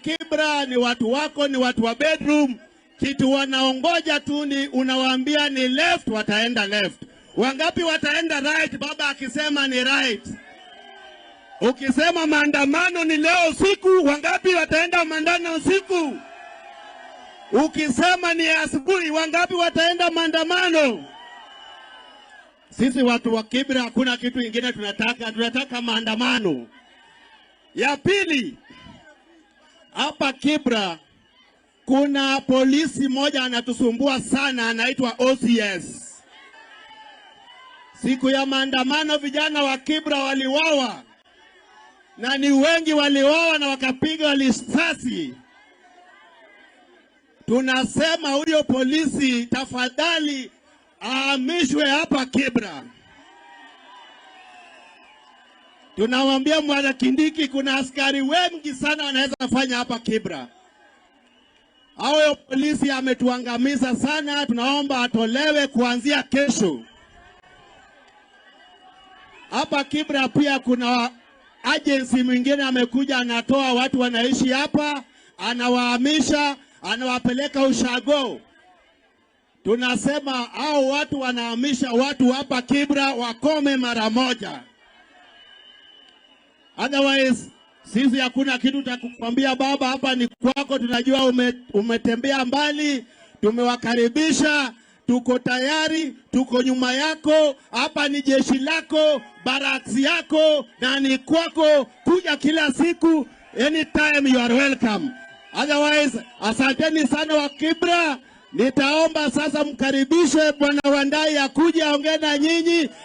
Kibra ni watu wako, ni watu wa bedroom. Kitu wanaongoja tu ni unawaambia ni left, wataenda left. Wangapi wataenda right? Baba akisema ni right. Ukisema maandamano ni leo usiku, wangapi wataenda maandamano usiku? Ukisema ni asubuhi, wangapi wataenda maandamano? Sisi watu wa Kibra hakuna kitu ingine tunataka, tunataka maandamano. Ya pili, hapa Kibra kuna polisi moja anatusumbua sana, anaitwa OCS. Siku ya maandamano vijana wa Kibra waliwawa, na ni wengi waliwawa na wakapigwa risasi. Tunasema huyo polisi tafadhali ahamishwe hapa Kibra. Tunamwambia Bwana Kindiki, kuna askari wengi sana wanaweza fanya hapa Kibra. Huyo polisi ametuangamiza sana, tunaomba atolewe kuanzia kesho. Hapa Kibra pia kuna agency mwingine amekuja, anatoa watu wanaishi hapa, anawahamisha, anawapeleka ushago. Tunasema hao watu wanahamisha watu hapa Kibra wakome mara moja. Otherwise sisi hakuna kitu takukwambia baba, hapa ni kwako. Tunajua umetembea mbali, tumewakaribisha, tuko tayari, tuko nyuma yako. Hapa ni jeshi lako, barracks yako na ni kwako, kuja kila siku, anytime you are welcome. Otherwise, asanteni sana wa Kibra. Nitaomba sasa mkaribishe Bwana Wandayi akuje aongee na nyinyi.